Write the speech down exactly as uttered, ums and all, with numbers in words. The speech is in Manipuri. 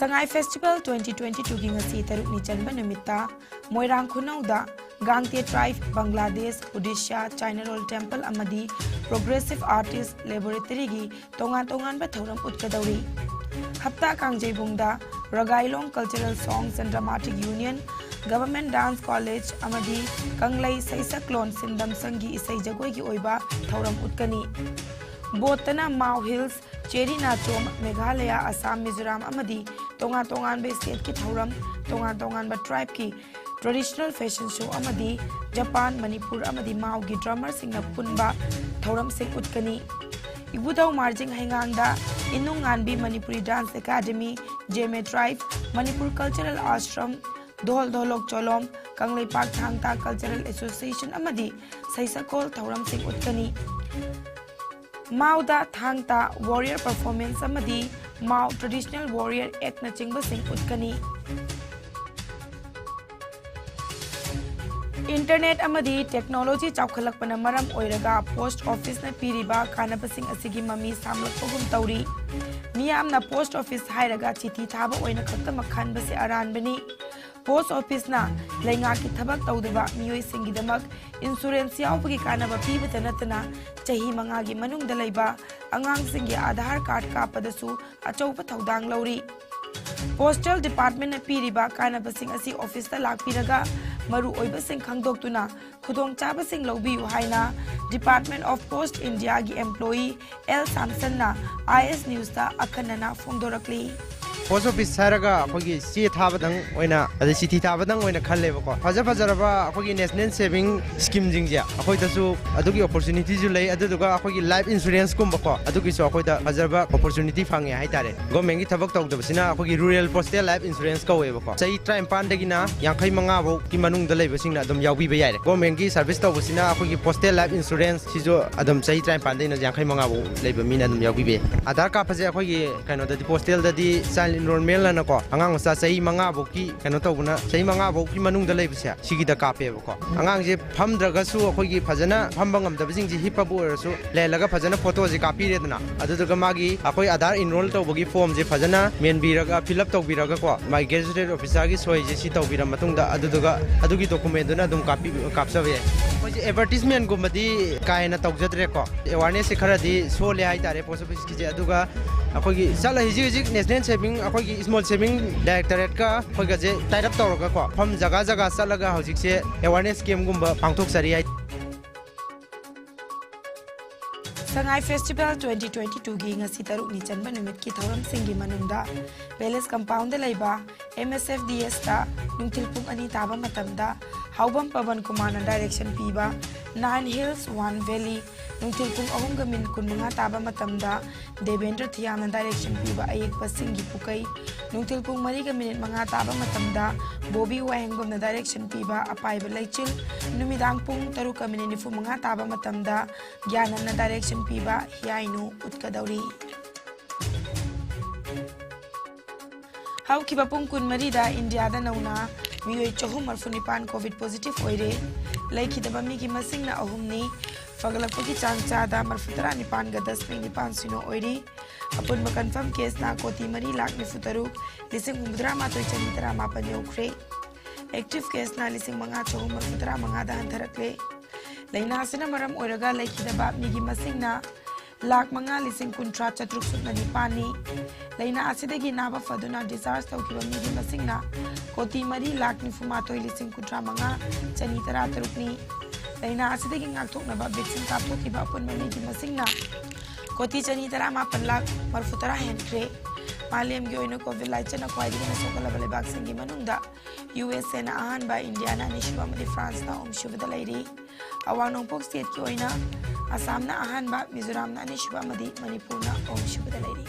ꯁꯉꯥꯏ Festival twenty twenty twoꯒꯤ ꯉꯁꯤ ꯇꯔꯨꯛꯅꯤ ꯆꯟꯕ ꯅꯨꯃꯤꯠꯇ ꯃꯣꯏꯔꯥꯡ ꯈꯨꯅꯧꯗ ꯒꯥꯡꯇꯦ tribe, ꯕꯪꯒ꯭ꯂꯥꯗꯦꯁ, ꯎꯗꯤꯁꯥ, ꯆꯥꯏꯅꯥꯔꯣꯜ temple ꯑꯃꯗꯤ Progressive Artist Laboratoryꯒꯤ ꯇꯣꯉꯥꯟ ꯇꯣꯉꯥꯟꯕ ꯊꯧꯔꯝ ꯎꯠꯀꯗꯧꯔꯤ꯫ ꯍꯞꯇꯥ ꯀꯥꯡꯖꯩꯕꯨꯡꯗ ꯔꯒꯥꯏꯂꯣꯡ Cultural Songs and Dramatic Union, Government Dance College ꯑꯃꯗꯤ ꯀꯪꯂꯩ ꯁꯩꯁꯛꯂꯣꯟ ꯁꯤꯟꯗꯝ ꯁꯪꯒꯤ ꯏꯁꯩ ꯖꯒꯣꯏꯒꯤ ꯑꯣꯏꯕ ꯊꯧꯔꯝ ꯎꯠꯀꯅꯤ꯫ ꯕꯣꯠꯇꯅ ꯃꯥꯎ Hills, ꯆꯦꯔꯤ ꯅꯥꯆꯣꯝ, ꯃꯦꯘꯥꯂꯌꯥ, ꯑꯁꯥꯝ, ꯃꯤꯖꯣꯔꯥꯝ ꯑꯃꯗꯤ ꯇꯣꯉꯥꯟ ꯇꯣꯉꯥꯟꯕ stateꯀꯤ ꯊꯧꯔꯝ, ꯇꯣꯉꯥꯟ ꯇꯣꯉꯥꯟꯕ tribeꯀꯤ traditional fashion show ꯑꯃꯗꯤ ꯖꯄꯥꯟ, ꯃꯅꯤꯄꯨꯔ ꯑꯃꯗꯤ ꯃꯥꯎꯒꯤ drummerꯁꯤꯡꯅ ꯄꯨꯟꯕ ꯊꯧꯔꯝꯁꯤꯡ ꯎꯠꯀꯅꯤ꯫ ꯏꯕꯨꯙꯧ Marjing ꯍꯩꯉꯥꯡꯗ ꯏꯅꯨꯡ ꯉꯥꯟꯕꯤ Manipuri Dance Academy, Zeme tribe, Manipur Cultural Ashram, ꯙꯣꯜ ꯙꯣꯂꯣꯛ ꯆꯣꯂꯣꯝ, ꯀꯪꯂꯩꯄꯥꯛ ꯊꯥꯡ ꯇꯥ Cultural Association ꯑꯃꯗꯤ ꯁꯩꯁꯛꯀꯣꯜ ꯊꯧꯔꯝꯁꯤꯡ ꯎꯠꯀꯅꯤ꯫ ꯃꯥꯎꯗ ꯊꯥꯡ ꯇꯥ warrior performance ꯑꯃꯗꯤ ꯃꯥꯎ traditional warrior actꯅꯆꯤꯡꯕꯁꯤꯡ ꯎꯠꯀꯅꯤ꯫ Internet ꯑꯃꯗꯤ technology ꯆꯥꯎꯈꯠꯂꯛꯄꯅ ꯃꯔꯝ ꯑꯣꯏꯔꯒ post officeꯅ ꯄꯤꯔꯤꯕ ꯀꯥꯟꯅꯕꯁꯤꯡ ꯑꯁꯤꯒꯤ ꯃꯃꯤ ꯁꯥꯝꯂꯛꯄꯒꯨꯝ ꯇꯧꯔꯤ꯫ ꯃꯤꯌꯥꯝꯅ post office ꯍꯥꯏꯔꯒ ꯆꯤꯊꯤ ꯊꯥꯕ ꯑꯣꯏꯅ ꯈꯛꯇꯃꯛ ꯈꯟꯕꯁꯤ ꯑꯔꯥꯟꯕꯅꯤ꯫ Post officeꯅ ꯂꯩꯉꯥꯛꯀꯤ ꯊꯕꯛ ꯇꯧꯗꯕ ꯃꯤꯑꯣꯏꯁꯤꯡꯒꯤꯗꯃꯛ insurance ꯌꯥꯎꯕꯒꯤ ꯀꯥꯟꯅꯕ ꯄꯤꯕꯇ ꯅꯠꯇꯅ ꯆꯍꯤ ꯃꯉꯥꯒꯤ ꯃꯅꯨꯡꯗ ꯂꯩꯕ ꯑꯉꯥꯡꯁꯤꯡꯒꯤ Aadhaar card ꯀꯥꯞꯄꯗꯁꯨ ꯑꯆꯧꯕ ꯊꯧꯗꯥꯡ ꯂꯧꯔꯤ꯫ Postal Departmentꯅ ꯄꯤꯔꯤꯕ ꯀꯥꯟꯅꯕꯁꯤꯡ ꯑꯁꯤ officeꯇ ꯂꯥꯛꯄꯤꯔꯒ ꯃꯔꯨ ꯑꯣꯏꯕꯁꯤꯡ ꯈꯪꯗꯣꯛꯇꯨꯅ ꯈꯨꯗꯣꯡꯆꯥꯕꯁꯤꯡ ꯂꯧꯕꯤꯌꯨ ꯍꯥꯏꯅ Department of Post Indiaꯒꯤ employee L Samsonꯅ I S Newsꯇ ꯑꯈꯟꯅꯅ ꯐꯣꯡꯗꯣꯔꯛꯂꯤ꯫ Post office ꯍꯥꯏꯔꯒ ꯑꯩꯈꯣꯏꯒꯤ ꯆꯦ ꯊꯥꯕꯗꯪ ꯑꯣꯏꯅ, ꯑꯗꯩ ꯆꯤꯊꯤ ꯊꯥꯕꯗꯪ ꯑꯣꯏꯅ ꯈꯜꯂꯦꯕꯀꯣ꯫ ꯐꯖ ꯐꯖꯔꯕ ꯑꯩꯈꯣꯏꯒꯤ national saving schemeꯁꯤꯡꯁꯦ ꯑꯩꯈꯣꯏꯗꯁꯨ ꯑꯗꯨꯒꯤ opportunityꯁꯨ ꯂꯩ꯫ ꯑꯗꯨꯗꯨꯒ ꯑꯩꯈꯣꯏꯒꯤ life insuranceꯀꯨꯝꯕꯀꯣ, ꯑꯗꯨꯒꯤꯁꯨ ꯑꯩꯈꯣꯏꯗ ꯐꯖꯕ opportunity ꯐꯪꯉꯦ ꯍꯥꯏꯇꯥꯔꯦ꯫ Governmentꯀꯤ ꯊꯕꯛ ꯇꯧꯗꯕꯁꯤꯅ ꯑꯩꯈꯣꯏꯒꯤ Rural Postal Life Insurance ꯀꯧꯋꯦꯕꯀꯣ꯫ ꯆꯍꯤ ꯇꯔꯥꯅꯤꯄꯥꯟꯗꯒꯤꯅ ꯌꯥꯡꯈꯩ ꯃꯉꯥ ꯐꯥꯎꯒꯤ ꯃꯅꯨꯡꯗ ꯂꯩꯕꯁꯤꯡꯅ ꯑꯗꯨꯝ ꯌꯥꯎꯕꯤꯕ ꯌꯥꯏꯔꯦ꯫ Governmentꯀꯤ service ꯇꯧꯕꯁꯤꯅ ꯑꯩꯈꯣꯏꯒꯤ Postal Life Insurance ꯁꯤꯁꯨ ꯑꯗꯨꯝ ꯆꯍꯤ ꯇꯔꯥꯅꯤꯄꯥꯟꯗꯩꯅ ꯌꯥꯡꯈꯩ ꯃꯉꯥ ꯐꯥꯎ ꯂꯩꯕ ꯃꯤꯅ ꯑꯗꯨꯝ ꯌꯥꯎꯕꯤꯕ ꯌꯥꯏ꯫ Aadhaar cardꯁꯦ ꯑꯩꯈꯣꯏꯒꯤ ꯀꯩꯅꯣꯗꯗꯤ, postalꯗꯗꯤ child Normal ꯑꯅꯀꯣ, ꯑꯉꯥꯡ ꯃꯆꯥ ꯆꯍꯤ ꯃꯉꯥ ꯐꯧꯀꯤ ꯀꯩꯅꯣ ꯇꯧꯕꯅ, ꯆꯍꯤ ꯃꯉꯥ ꯐꯧꯀꯤ ꯃꯅꯨꯡꯗ ꯂꯩꯕꯁꯦ, ꯁꯤꯒꯤꯗ ꯀꯥꯞꯄꯦꯕꯀꯣ꯫ ꯑꯉꯥꯡꯁꯦ ꯐꯝꯗ꯭ꯔꯒꯁꯨ, ꯑꯩꯈꯣꯏꯒꯤ ꯐꯖꯅ ꯐꯝꯕ ꯉꯝꯗꯕꯁꯤꯡꯁꯤ ꯍꯤꯞꯄꯕꯨ ꯑꯣꯏꯔꯁꯨ, ꯂꯩꯍꯜꯂꯒ ꯐꯖꯅ ꯐꯣꯇꯣꯁꯦ ꯀꯥꯞꯄꯤꯔꯦꯗꯅ, ꯑꯗꯨꯗꯨꯒ ꯃꯥꯒꯤ ꯑꯩꯈꯣꯏ ꯑꯥꯙꯥꯔ enroll ꯇꯧꯕꯒꯤ formꯁꯦ ꯐꯖꯅ ꯃꯦꯟꯕꯤꯔꯒ, fill up ꯇꯧꯕꯤꯔꯒꯀꯣ, ꯃꯥꯒꯤ gazetted officerꯒꯤ ꯁꯣꯏꯁꯦ ꯁꯤ ꯇꯧꯕꯤꯔ ꯃꯇꯨꯡꯗ, ꯑꯗꯨꯗꯨꯒ ꯑꯗꯨꯒꯤ documentꯗꯨꯅ ꯑꯗꯨꯝ ꯀꯥꯞꯄꯤ-, ꯀꯥꯞꯆꯕ ꯌꯥꯏ꯫ ꯑꯩꯈꯣꯏꯁꯦ advertisementꯒꯨꯝꯕꯗꯤ ꯀꯥ ꯍꯦꯟꯅ ꯇꯧꯖꯗ꯭ꯔꯦꯀꯣ꯫ Awarenessꯁꯦ ꯈꯔꯗꯤ ꯁꯣꯜꯂꯦ ꯍꯥꯏꯇꯥꯔꯦ post officeꯀꯤꯁꯦ꯫ ꯑꯗꯨꯒ ꯑꯩꯈꯣꯏꯒꯤ ꯆꯠꯂ-, ꯍꯧꯖꯤꯛ ꯍꯧꯖꯤꯛ national saving, ꯑꯩꯈꯣꯏꯒꯤ small saving directorateꯀ ꯑꯩꯈꯣꯏꯒꯁꯦ tie up ꯇꯧꯔꯒꯀꯣ, ꯃꯐꯝ ꯖꯒꯥ ꯖꯒꯥ ꯆꯠꯂꯒ ꯍꯧꯖꯤꯛꯁꯦ awareness campꯒꯨꯝꯕ ꯄꯥꯡꯊꯣꯛꯆꯔꯤ ꯍꯥꯏ꯫ ꯁꯉꯥꯏ Festival twenty twenty twoꯒꯤ ꯉꯁꯤ ꯇꯔꯨꯛꯅꯤ ꯆꯟꯕ ꯅꯨꯃꯤꯠꯀꯤ ꯊꯧꯔꯝꯁꯤꯡꯒꯤ ꯃꯅꯨꯡꯗ Palace Compoundꯗ ꯂꯩꯕ M S F D Sꯇ ꯅꯨꯡꯊꯤꯜ ꯄꯨꯡ ꯑꯅꯤ ꯇꯥꯕ ꯃꯇꯝꯗ ꯍꯥꯎꯕꯝ ꯄꯕꯟ ꯀꯨꯃꯥꯔꯅ direction ꯄꯤꯕ Nine Hills One Valley, ꯅꯨꯡꯊꯤꯜ ꯄꯨꯡ ꯑꯍꯨꯝꯒ minute ꯀꯨꯟꯃꯉꯥ ꯇꯥꯕ ꯃꯇꯝꯗ ꯗꯦꯕꯦꯟꯗ꯭ꯔ ꯊꯤꯌꯥꯝꯅ direction ꯄꯤꯕ ꯑꯌꯦꯛꯄꯁꯤꯡꯒꯤ ꯄꯨꯀꯩ, ꯅꯨꯡꯊꯤꯜ ꯄꯨꯡ ꯃꯔꯤꯒ minute ꯃꯉꯥ ꯇꯥꯕ ꯃꯇꯝꯗ ꯕꯣꯕꯤ ꯋꯥꯍꯦꯡꯕꯝꯅ direction ꯄꯤꯕ ꯑꯄꯥꯏꯕ ꯂꯩꯆꯤꯜ, ꯅꯨꯃꯤꯗꯥꯡ ꯄꯨꯡ ꯇꯔꯨꯛꯀ minute ꯅꯤꯐꯨ ꯃꯉꯥ ꯇꯥꯕ ꯃꯇꯝꯗ ꯒ꯭ꯌꯥꯅꯟꯅ direction ꯄꯤꯕ ꯍꯤꯌꯥꯏꯅꯨ ꯎꯠꯀꯗꯧꯔꯤ꯫ ꯍꯧꯈꯤꯕ ꯄꯨꯡ ꯀꯨꯟꯃꯔꯤꯗ ꯏꯟꯗꯤꯌꯥꯗ ꯅꯧꯅ ꯃꯤꯑꯣꯏ ꯆꯍꯨꯝ ꯃꯔꯤꯐꯨ ꯅꯤꯄꯥꯟ COVID positive ꯑꯣꯏꯔꯦ꯫ ꯂꯩꯈꯤꯗꯕ ꯃꯤꯒꯤ ꯃꯁꯤꯡꯅ ꯑꯍꯨꯝꯅꯤ꯫ ꯐꯒꯠꯂꯛꯄꯒꯤ ꯆꯥꯡ ꯆꯥꯗ ꯃꯔꯤꯐꯨ ꯇꯔꯥ ꯅꯤꯄꯥꯟꯒ ꯗꯁꯃꯤꯛ ꯅꯤꯄꯥꯟ ꯁꯤꯅꯣ ꯑꯣꯏꯔꯤ꯫ ꯑꯄꯨꯟꯕ confirm caseꯅ ꯀꯣꯇꯤ ꯃꯔꯤ ꯂꯥꯈ ꯅꯤꯐꯨ ꯇꯔꯨꯛ ꯂꯤꯁꯤꯡ ꯍꯨꯝꯐꯨꯇꯔꯥ ꯃꯥꯊꯣꯏ ꯆꯅꯤ ꯇꯔꯥ ꯃꯥꯄꯟ ꯌꯧꯈ꯭ꯔꯦ꯫ Active caseꯅ ꯂꯤꯁꯤꯡ ꯃꯉꯥ ꯆꯍꯨꯝ ꯃꯔꯤꯐꯨ ꯇꯔꯥ ꯃꯉꯥꯗ ꯍꯟꯊꯔꯛꯂꯦ꯫ ꯂꯥꯏꯅꯥ ꯑꯁꯤꯅ ꯃꯔꯝ ꯑꯣꯏꯔꯒ ꯂꯩꯈꯤꯗꯕ ꯃꯤꯒꯤ ꯃꯁꯤꯡꯅ ꯂꯥꯈ ꯃꯉꯥ ꯂꯤꯁꯤꯡ ꯀꯨꯟꯊ꯭ꯔꯥ ꯆꯥꯇ꯭ꯔꯨꯛ ꯁꯨꯞꯅ ꯅꯤꯄꯥꯟꯅꯤ꯫ ꯂꯥꯏꯅꯥ ꯑꯁꯤꯗꯒꯤ ꯅꯥꯕ ꯐꯗꯨꯅ discharge ꯇꯧꯈꯤꯕ ꯃꯤꯒꯤ ꯃꯁꯤꯡꯅ ꯀꯣꯇꯤ ꯃꯔꯤ ꯂꯥꯈ ꯅꯤꯐꯨ ꯃꯥꯊꯣꯏ ꯂꯤꯁꯤꯡ ꯀꯨꯟꯊ꯭ꯔꯥ ꯃꯉꯥ ꯆꯅꯤ ꯇꯔꯥ ꯇꯔꯨꯛꯅꯤ꯫ ꯂꯥꯏꯅꯥ ꯑꯁꯤꯗꯒꯤ ꯉꯥꯛꯊꯣꯛꯅꯕ vaccine ꯀꯥꯞꯊꯣꯛꯈꯤꯕ ꯑꯄꯨꯟꯕ ꯃꯤꯒꯤ ꯃꯁꯤꯡꯅ ꯀꯣꯇꯤ ꯆꯅꯤ ꯇꯔꯥ ꯃꯥꯄꯟ ꯂꯥꯈ ꯃꯔꯤꯐꯨ ꯇꯔꯥ ꯍꯦꯟꯈ꯭ꯔꯦ꯫ ꯃꯥꯂꯦꯝꯒꯤ ꯑꯣꯏꯅ COVID ꯂꯥꯏꯆꯠꯅ ꯈ꯭ꯋꯥꯏꯗꯒꯤ ꯍꯦꯟꯅ ꯁꯣꯛꯍꯜꯂꯕ ꯂꯩꯕꯥꯛꯁꯤꯡꯒꯤ ꯃꯅꯨꯡꯗ USAꯅ ꯑꯍꯥꯟꯕ, ꯏꯟꯗꯤꯌꯥꯅ ꯑꯅꯤꯁꯨꯕ ꯑꯃꯗꯤ ꯐ꯭ꯔꯥꯟꯁꯅ ꯑꯍꯨꯝꯁꯨꯕꯗ ꯂꯩꯔꯤ꯫ ꯑꯋꯥꯡ ꯅꯣꯡꯄꯣꯛ stateꯀꯤ ꯑꯣꯏꯅ ꯑꯁꯥꯝꯅ ꯑꯍꯥꯟꯕ, ꯃꯤꯖꯣꯔꯥꯝꯅ ꯑꯅꯤꯁꯨꯕ ꯑꯃꯗꯤ ꯃꯅꯤꯄꯨꯔꯅ ꯑꯍꯨꯝꯁꯨꯕꯗ ꯂꯩꯔꯤ꯫